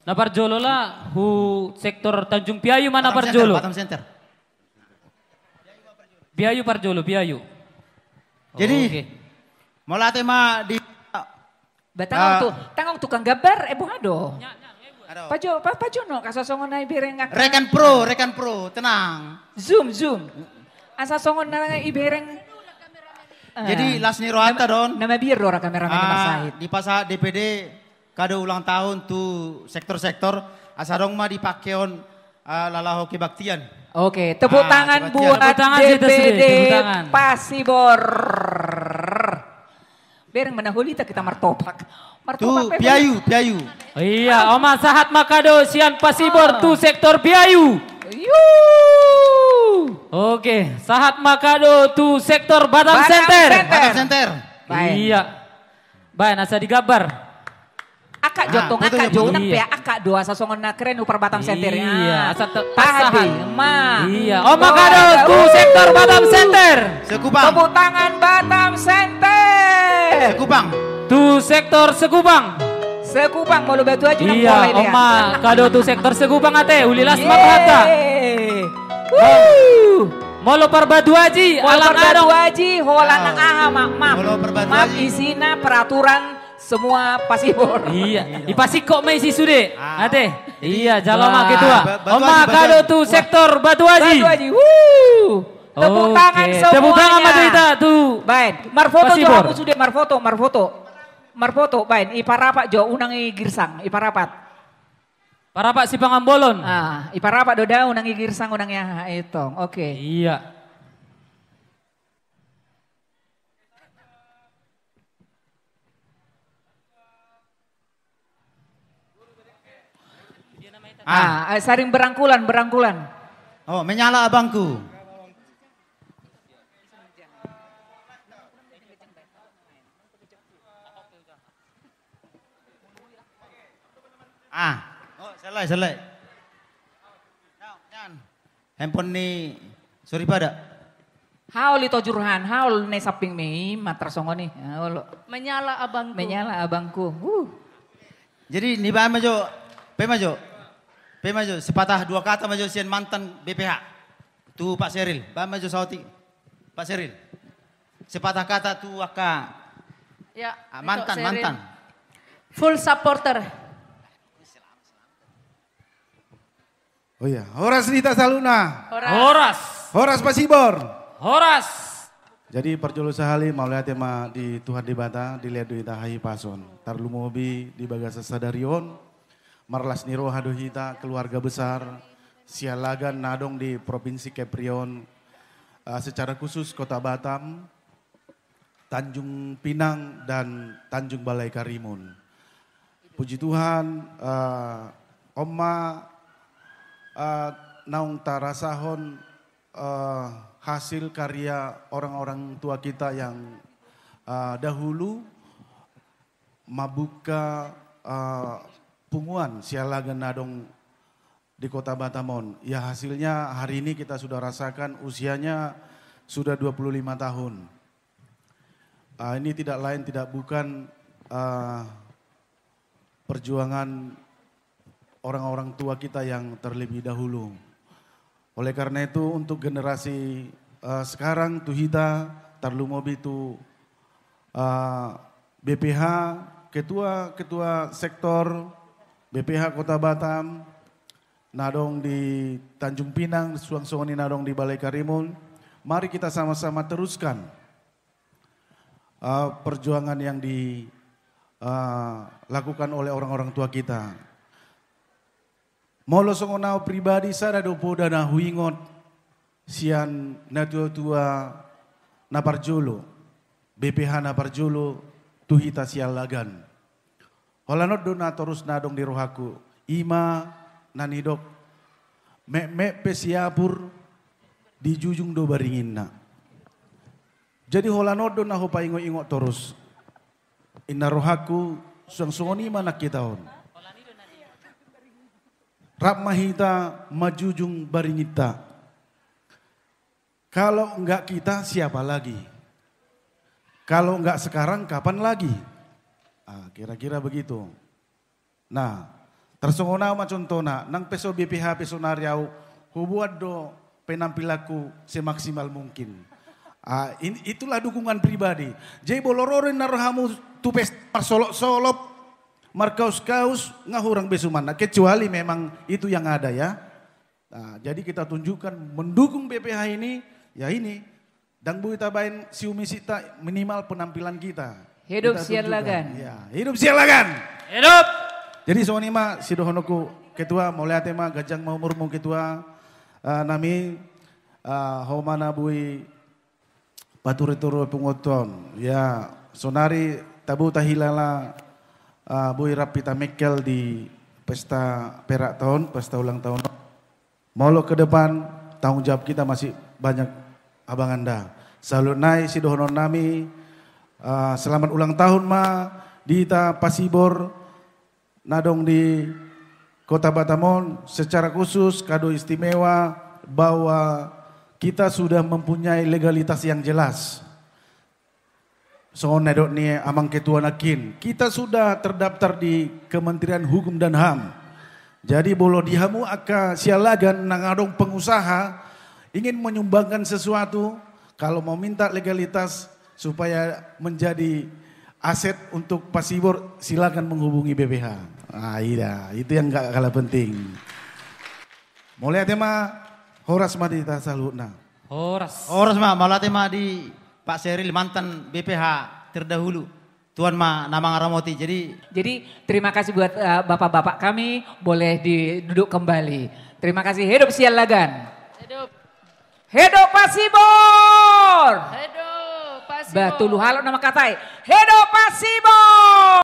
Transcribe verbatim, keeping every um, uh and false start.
Na parjolo la, hu sektor Tanjung Piayu ma na parjolo. Batam Center, Batam Center. Piayu parjolo, Piayu. Jadi, oke. Mauliate ma di Ba, tangong tu, tangong tukang gambar, eh, boha do? Aduh. Pajo, pa, pajo no, kasosongon na ibereng. Rekan pro, rekan pro, tenang. Zoom, zoom. Asa songon na ibereng. Jadi, las ni rohanta do on. Nama bir do ra kameramen. Ah, marsahit. Dipasahat D P D kado ulang tahun tu sektor-sektor, asa adong ma dipake on, ah, laho kebaktian. Oke, tepuk tangan buat D P D Pasibor. Bereng ma na holi hita martopak. Martopak tu pe Piayu, Piayu. Iya, oma, sahat ma kado sian Pasibor tu sektor Piayu. Oke, sahat ma kado tu sektor Batam Center. Batam Center. Baik. Iya. Baik, asa digambar. Angka jo tong, angka jo, unang pe angka do, asa songon na keren upa Batam Center. Iya, asa tahan ma. Iya, oma, kado tu sektor Batam Center. Sekupang. Tepuk tangan Batam Center. Sekupang. Tu sektor Sekupang. Sekupang, molo Batu Aji nang. Iya, oma, kado tu sektor Sekupang ate, uli las ma rohanta. Molo par Batu Aji, molo par Batu Aji, holan nang aha, maaf, maaf. Molo par Batu Aji, isina peraturan semua Pasibor. Iya, dipasingkop ma isi sude. Ate. Iya, jalo ma ketua. Oma, kado tu sektor Batu Aji. Batu Aji. Tepuk tangan semuanya. Tepuk tangan ma tu hita tu. Baik, marfoto jo hamu sude, marfoto, marfoto. Marfoto, baik, iparapat jo, unang igirsang, iparapat. Parapat sipangan bolon. Ah, iparapat do da, unang igirsang, unang i aha, etong. Oke. Iya. Ah, eh, saring berangkulan, berangkulan. Oh, menyala abangku. Ah. Oh, selai, selai. Handphone ni soripada. Haol i tojurhan, haol na i samping me i, matra songon i. Haol. Menyala abangku. Menyala abangku. Huh. Jadi, nibaen ma jo, pe ma jo. Pe ma jo, sepatah dua kata ma jo sian mantan B P H. Tu Pak Seril, baen ma jo saotik. Pak Seril. Sepatah kata tu angka. Ya, ah, mantan, mantan. Full supporter. Oh iya, horas di hita saluhutna. Horas. Horas. Horas Pasibor. Horas. Jadi parjolo sahali mauliate ma di Tuhan Debata, dilehon do hita hahipason. Tarlumobi di bagasan sadari on, marlas ni roha do hita keluarga besar Siallagan na adong di Provinsi Kepri on, eh, secara khusus Kota Batam, Tanjung Pinang dan Tanjung Balai Karimun. Puji Tuhan, eh, on ma, eh, naung tarasahon, eh, hasil karya orang-orang tua kita yang, eh, dahulu membuka, eh, punguan Siallagan na adong di Kota Batam on. Ya, hasilnya hari ini kita sudah rasakan usianya sudah dua puluh lima tahun. Ah, ini tidak lain, tidak bukan, ah, perjuangan orang-orang tua kita yang terlebih dahulu. Oleh karena itu, untuk generasi, ah, sekarang, tu hita, tarlumobi tu, ah, B P H, ketua-ketua sektor B P H Kota Batam, na adong di Tanjung Pinang, suang songon i na adong di Balai Karimun, mari kita sama-sama teruskan, eh, perjuangan yang di, eh, lakukan oleh orang-orang tua kita. Molo songon au pribadi, sada do poda na huingot sian natua-tua na parjolo, B P H na parjolo, tu hita Siallagan. Holan on do na torus na adong di rohangku, i ma na nidok, metmet pe siapur, dijujung do baringinna. Jadi holan on do na hupaingot-ingot torus. Inna rohangku, suang songon i ma nang hita on. Rap ma hita manjujung baringinta. Kalau enggak kita, siapa lagi? Kalau enggak sekarang, kapan lagi? Ah, kira-kira begitu. Nah, Tarsongon au ma contohna, nang pe so B P H pe sonari au, hubuat do penampilanku semaksimal mungkin. Ah, in-, itulah dukungan pribadi. Jadi molo ro do ninna rohamu tu pesta marsolop-solop, markaus-kaus, nga hurang be sumanna. Kecuali memang itu yang ada ya. Nah, jadi kita tunjukkan mendukung B P H ini, ya ini. Ndang boi tabaen siumisikta, minimal penampilan kita. Hidup Siallagan. Ya, hidup Siallagan. Hidup. Jadi songon i ma sidohononku ketua, mauliate ma, ganjang ma umurmu ketua. Ah, nami, ah, ho ma na boi pature-ture punguanta on. Ya, sonari tabo tahilala, ah, boi rap hita mengkel di pesta perakta on, pesta ulang tahun on. Molo ke depan, tanggung jawab kita masih banyak, Abang Anda. Saluhutna i sidohonon nami, ah, selamat ulang tahun ma di hita Pasibor na adong di Kota Batam on, secara khusus kado istimewa bahwa kita sudah mempunyai legalitas yang jelas. Songon na nidok ni Amang Ketua nangkin, kita sudah terdaftar di Kementerian Hukum dan HAM. Jadi molo di hamu angka Siallagan nang adong pengusaha ingin menyumbangkan sesuatu, kalau mau minta legalitas supaya menjadi aset untuk Pasibor, silakan menghubungi B P H. Ah, iya, itu yang nggak kalah penting. Mauliate ma, horas ma di hita saluhutna. Horas. Horas ma, mauliate ma di Pak Seril, mantan B P H terdahulu. Tuhan ma na mangaramoti. Jadi, jadi terima kasih buat, eh, bapak-bapak kami, boleh diduduk kembali. Terima kasih. Hidup Siallagan. Hidup. Hidup Pasibor. Hidup Pasibor. Bah, tolu halak nama katai. Hidup Pasibor.